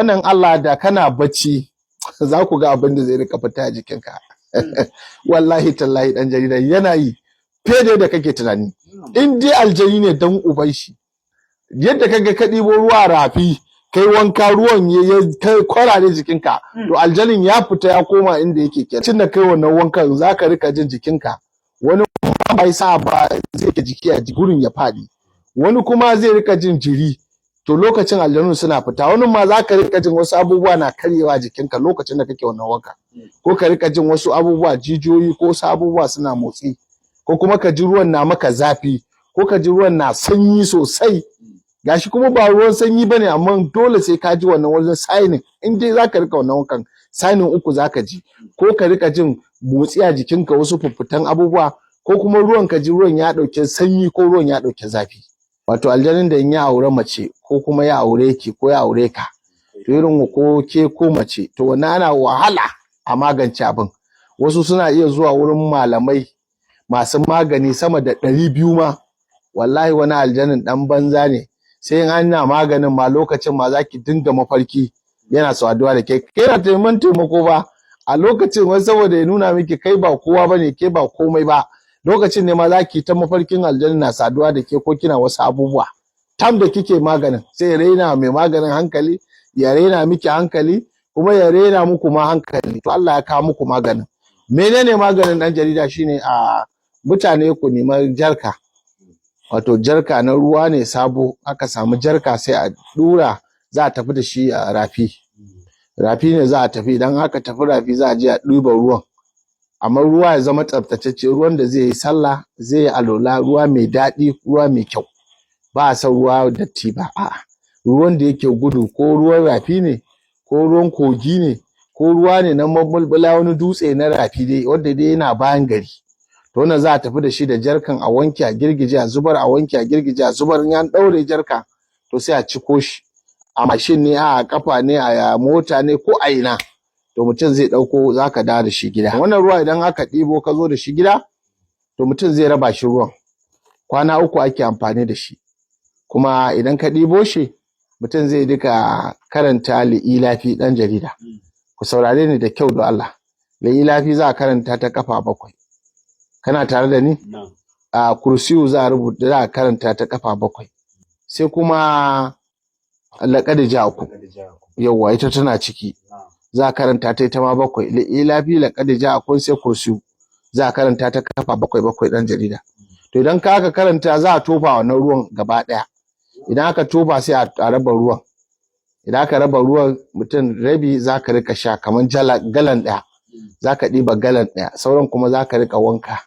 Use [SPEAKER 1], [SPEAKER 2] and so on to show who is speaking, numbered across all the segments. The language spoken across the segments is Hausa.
[SPEAKER 1] Wannan Allah da kana bacci za ku ga abin da zai rika fita a jikinka. Wallahi tallahi, dan jarida, yana yi fiye da kake tunani. In dai aljani ne dan uban shi, yadda kaga ka ɗibo ruwa rafi kai wanka, ruwan ya kai kwarare jikinka, to aljanin ya fita ya koma inda yake kenan. Tun da kai wannan wankan, zaka rika jin jikinka, wani bai sa ba zai ke jiki a gurin ya faɗi, wani kuma zai rika jin jiri. To lokacin aljanun suna fita. Wani ma zaka rika jin wasu abubuwa na karyewa jikinka lokacin da kake wannan wanka, ko ka rika jin wasu abubuwa, jijiyoyi ko wasu abubuwa suna motsi, ko kuma ka ji ruwan na maka zafi, ko ka ji ruwan na sanyi sosai. Gashi kuma ba ruwan sanyi bane, amma dole sai ka ji wannan wajen sign. In dai zaka rika wannan wankan, sign uku zaka ji: ko ka rika jin motsi a jikinka, wasu fuffutan abubuwa, ko kuma ruwan ka ji ruwan ya ɗauke sanyi, ko ruwan ya ɗauke zafi. Wato aljanin da in ya aure mace, ko kuma ya aure ki, ko ya aure ka, to irin ko ke ko mace, to wannan ana wahala a magance abin. Wasu suna iya zuwa wurin malamai masu magani sama da 200 ma. Wallahi wani aljanin ɗan banza ne, sai in ana maganin ma, lokacin ma zaki dinga mafarki yana saduwa da ke, kai na taimakon taimako ba a lokacin wai saboda ya nuna miki kai ba kowa bane, ke ba komai ba. Lokacin ne ma zaki ta mafarkin aljanin na saduwa da ke, ko kina wasu abubuwa tam da kike maganin. Sai ya raina mai maganin hankali, ya raina miki hankali, kuma ya raina muku ma hankali. To Allah ya kawo muku maganin. Menene maganin, dan jarida? Shine a mutane ku nema jarka, wato jarka na ruwa ne sabo. Aka samu jarka, sai a dura, za a tafi da shi a rafi. Rafi ne za a tafi. Idan aka tafi rafi, za a je a ɗiba ruwan, amma ruwa ya zama tsaftatacce, ruwan da zai yi sallah, zai yi alola, ruwa mai daɗi, ruwa mai kyau. Ba a son ruwa datti ba, a'a, ruwan da yake gudu, ko ruwan rafi ne, ko ruwan kogi ne, ko ruwa ne na mabulbula, wani dutse na rafi dai wanda dai yana bayan gari. To wannan za a tafi da shi da jarkan, a wanke, a girgije, a zubar, a wanke, a girgije, a zubar. In an ɗaure jarka, to sai a ciko shi a mashin ne, a kafa ne, a mota ne, ko a ina. To mutum zai ɗauko, za ka dawo da shi gida. Wannan ruwa idan aka ɗibo ka zo da shi gida, to mutum zai raba shi. Ruwan kwana 3 ake amfani da shi. Kuma idan ka ɗibo shi, mutum zai duka karanta li'ilafi. Ɗan jarida, ku saurare ni da kyau don Allah. Li'ilafi za a karanta ta kafa 7. Kana tare da ni? A kursiyu za a rubuta, za a karanta ta kafa 7. Sai kuma laƙad ja'akum, yawwa, ita tana ciki, za a karanta ta ita ma 7. Li'ilafi, laƙad ja'akum, sai kursiyu, za a karanta ta kafa 7 7, ɗan jarida. To idan ka aka karanta, za a tofa wannan ruwan gaba ɗaya. Idan aka tofa, sai a raba ruwan. Idan aka raba ruwan, mutum rabi za ka rika sha, kamar galan ɗaya, za ka ɗiba galan ɗaya, sauran kuma za ka rika wanka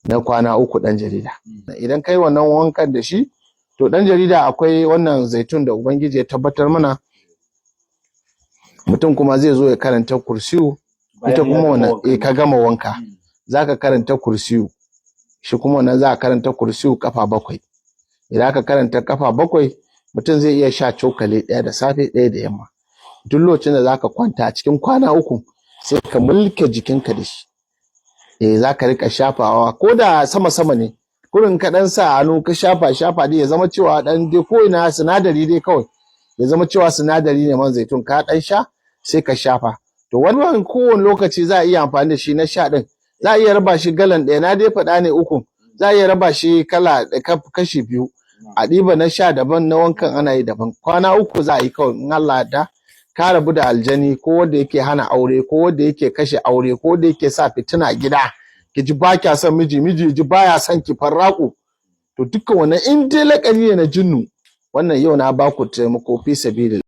[SPEAKER 1] na kwana 3, ɗan jarida. Idan kai wannan wankan da shi, to ɗan jarida, akwai wannan zaitun da Ubangiji ya tabbatar mana. Mutum kuma zai zo ya karanta kursiyu. Ita kuma wannan, eh, ka gama wanka, za ka karanta kursiyu. Shi kuma wannan za a karanta kursiyu kafa 7. Idan aka karanta kafa 7, mutum zai iya sha cokali ɗaya da safe, ɗaya da yamma. Duk lokacin da zaka kwanta a cikin kwana 3, sai ka mulke jikinka da shi. Eh, za ka rika shafawa ko da sama sama ne kurin, ka dan sa hannu ka shafa shafa dai, ya zama cewa dan dai ko ina sinadari dai kawai, ya zama cewa sinadari ne man zaitun ka dan sha, sai ka shafa. To wannan kowane lokaci za a iya amfani da shi na sha din. Za a iya raba shi galan ɗaya, na dai faɗa ne uku, za a iya raba shi kala kashi biyu, a ɗiba na sha daban, na wankan ana yi daban. Kwana 3 za a yi kawai. In Allah da ka rabu da aljani, ko wanda yake hana aure, ko wanda yake kashe aure, ko wanda yake sa fitina gida, ki ji ba kya son miji, miji ji baya son ki, farraku, to dukkan wannan in dai lakani ne na jinnu, wannan yau na baku taimako fi sabilillah.